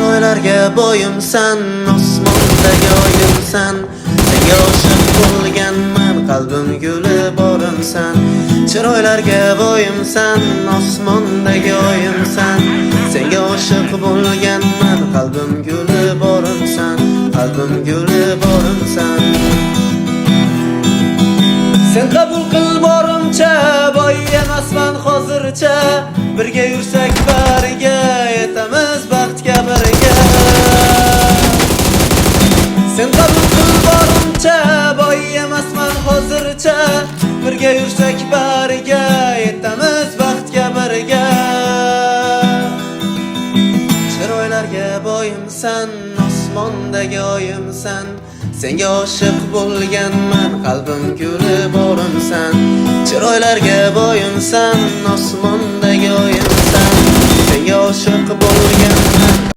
Chiroylarga boyimsan, osmondagi oyimsan. Senga oshiq bo'lganman, qalbim guli borimsan. Chiroylarga boyimsan, osmondagi oyimsan. Senga oshiq bo'lganman, qalbim guli borimsan. Qalbim guli borimsan. Sen qabul qil borimcha, boy emasman hozircha. Birga yursak bariga, yetamiz baxtga birga. Sen qabul qil borimcha, boy emasman hozircha. Birga yursak bariga, yetamiz baxtga birga. Chiroylarga boyimsan, osmondagi oyimsan. Senga oshiq bo'lganman, qalbim guli borimsan. Chiroylarga boyimsan, osmondagi oyimsan. Senga oshiq bo'lganman.